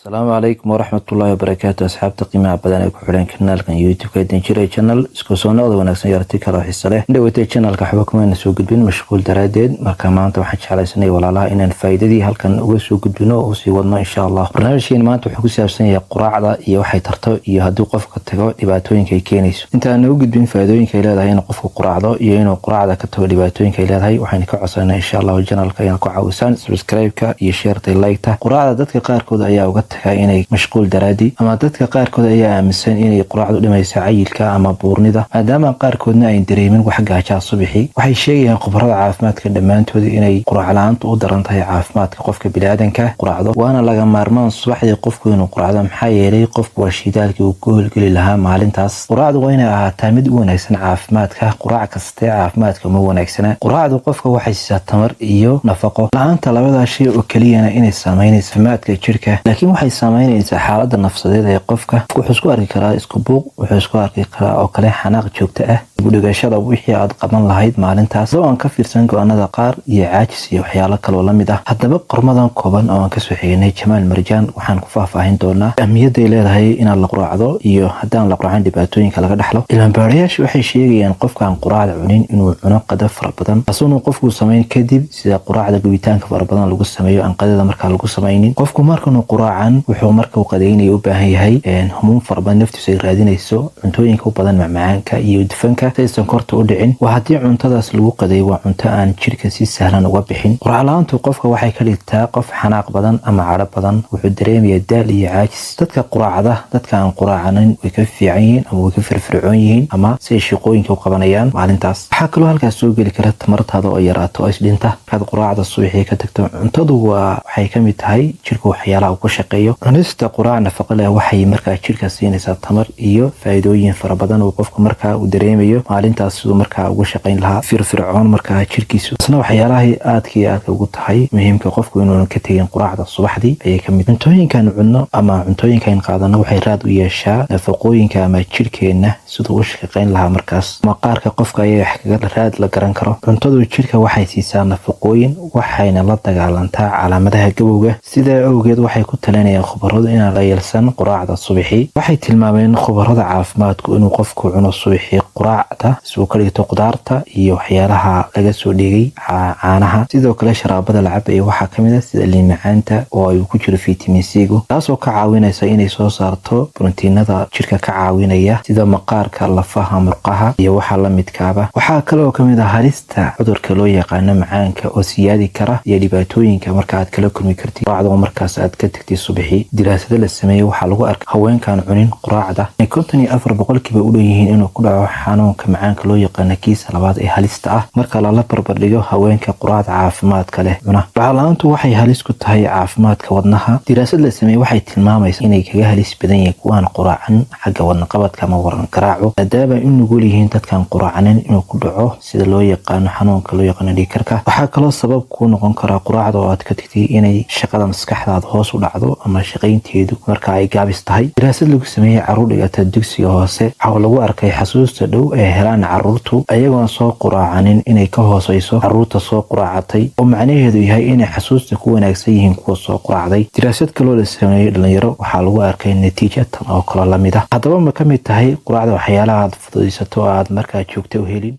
Asalaamu calaykum waraxmatullaahi wabarakaatu. Asxaabta qiimaha badan ee ku xidhan kanaalkan YouTube-ka Danjire Channel, isku soo noqda wanaagsan, yarti kale oo xiso leh. Indhawatay channelka waxba kumayna soo gudbin mashquul daraadeed. Marka maanta waxaan jeclaysanay, walaalaha, inaan faa'iidadii halkan uga soo gudbino oo usii wadno, insha Allah. Barnaamijkeen maanta wuxuu ku saabsan yahay quraacda iyo waxay tarto iyo haddii qofka tago dhibaatooyinka ay keenayso. Inta aan ugu gudbin faa'iidooyinka ay leedahay inuu qofku quraacdo iyo inuu quraacda ka tago dhibaatooyinka ay leedahay, waxaynu ka codsanaa, insha Allah, channelka inaad ku caawisaan subscribe-ka iyo share-ta, like-ta. Quraacda dadka qaarkood ayaa uga taga inay mashquul daraadi, ama dadka qaarkood ayaa aaminsan inay quraacdu dhimayso cayilka ama buurnida, maadaama qaarkoodna ay dareemin wax gaajaa subaxii. Waxay sheegayaan khubarada caafimaadka dhammaantood inay quraac la-aantu u daran tahay caafimaadka qofka biniaadanka. Quraacdo waana laga maarmaan subaxdii qofku inuu quraacdo, maxaa yeelay qofku waa shidaalkii uu ku howlgeli lahaa maalintaas. Quraacdu waa inay ahaataa mid u wanaagsan caafimaadka. Quraac kaste caafimaadka uma wanaagsana. Quraacdu qofka waxay siisaa tamar iyo nafaqo. La-aanta labadaa shay oo keliyana inay saameynaysa caafimaadka jirka, laakiin waxay saameynaysaa xaalada nafsadeed ee qofka. Wuxuu isku arki karaa isku buuq, wuxuu isku arki karaa oo kale xanaaq joogto ah, gudhigashada wixii aad qaban lahayd maalintaas oo aan ka fiirsan go-aanada qaar, iyo caajis iyo waxyaalo kaloo la mid ah. Haddaba qormadan kooban oo aan kasoo xignay Jamaal Marjaan waxaan ku faahfaahin doonaa ahmiyadday leedahay inaad la quraacdo iyo haddaan la quraacin dhibaatooyinka laga dhexlo. Cilmibaarayaashu waxay sheegayaan qofkaan quraacda cunin inuu cuno qado fara badan, taasuunu qofku samayn kadib, sida quraacda gubitaanka fara badan lagu sameeyo, aan qadada markaa lagu samaynin. Qofku markanuu quraacan wuxuu markuu qadaynaya u baahan yahay humuum fara badan, naftiisu ay raadinayso cuntooyinka u badan macmacaanka iyo dufanka si aysan korta u dhicin. Waa haddii cuntadaas lagu qaday waa cunto aan jirka si sahlan uga bixin. Quraac la-aantu qofka waxay ka dhigtaa qof xanaaq badan ama cadho badan, wuxuu dareemayaa daal iyo caajis. Dadka quraacda dadka aan quraacanin way ka fiican yihiin ama way ka firfircoon yihiin ama si ay shaqooyinka u qabanayaan maalintaas. Waxaa kaloo halkaas soo geli kara tamartaada oo yaraato oo isdhinta markaad quraacda subaxii ka tagto. Cuntadu waa waxay ka mid tahay jirka waxyaalaha uu ku shaqeeyo. Cunista quraac nafaqo leh waxay markaa jirka siinaysaa tamar iyo faa'iidooyin fara badan oo qofku markaa uu dareemayo maalintaas siduu markaa ugu shaqayn lahaa firfircoon markaa jirkiisu. Isna waxyaalahay aadka iyo aadka ugu tahay muhiimka qofku inuunan ka tegin quraacda subaxdii ayay kamid. Cuntooyinkan cunno ama cuntooyinkan qaadano waxay raad u yeeshaa nafaqooyinka ama jirkeenna siduu u shaqayn lahaa markaas. Maqaarka qofka ayaa wax kaga raad la garan karo. Cuntadu jirka waxay siisaa nafaqooyin, waxayna la dagaalantaa calaamadaha gabowga. Sidaa awgeed waxay ku talinayaan khubaradu inaan la yeelsan quraacda subaxii. Waxay tilmaameen khubarada caafimaadku inuu qofku cuno subaxii quraacda si uu ka dhigto qudaarta iyo waxyaalaha laga soo dhigay caanaha. Sidoo kale sharaabada la cabaya waxaa kamid ah sida liin macaanta oo ay ku jiro vitamin C-gu, taasoo ka caawinaysa inay soo saarto borotiinada jirka ka caawinaya, sida maqaarka, lafaha, murqaha iyo waxa la midkaaba. Waxaa kaloo kamid ah halista cudurka loo yaqaano macaanka oo siyaadi kara iyo dhibaatooyinka marka aad kala kulmi kartid quraacda markaas aad ka tagtid subaxii. Diraasado la sameeyey waxaa lagu arkay haweenkaan cunin quraacda inay 54% u dhow yihiin inuu ku dhaco xanuunka macaanka loo yaqaano kiisa labaad ee halista ah, marka lala barbardhigo haweenka quraacda caafimaadka leh cuna. Quraac la-aantu waxay halis ku tahay caafimaadka wadnaha. Diraasad la sameeyey waxay tilmaamaysa inay kaga halis badan yihiin kuwaan quraacan xagga wadna qabadka ama waran garaaco, maadaama u nugul yihiin dadkaan quraacanin inuu ku dhaco sida loo yaqaano xanuunka loo yaqaano dhiigkarka. Waxaa kaloo sabab kuu noqon karaa quraacda oo aad ka tagtay inay shaqada maskaxdaada hoos u dhacdo ama shaqaynteedu marka ay gaabis tahay. Diraasad lagu sameeyey caruur dhigata dugsiga hoose waxaa lagu arkay xasuusta dhow ee helaan caruurtu ayagoon soo quraacanin inay ka hooseyso caruurta soo quraacatay, oo macnaheedu yahay inay xasuusta ku wanaagsan yihiin kuwa soo quraacday. Diraasad kaloo la sameeyey dhalinyaro waxaa lagu arkay natiija tan oo kaloo lamid ah. Haddaba ma ka mid tahay quraacda waxyaalaha aad fududaysato oo aad markaa joogta u helin?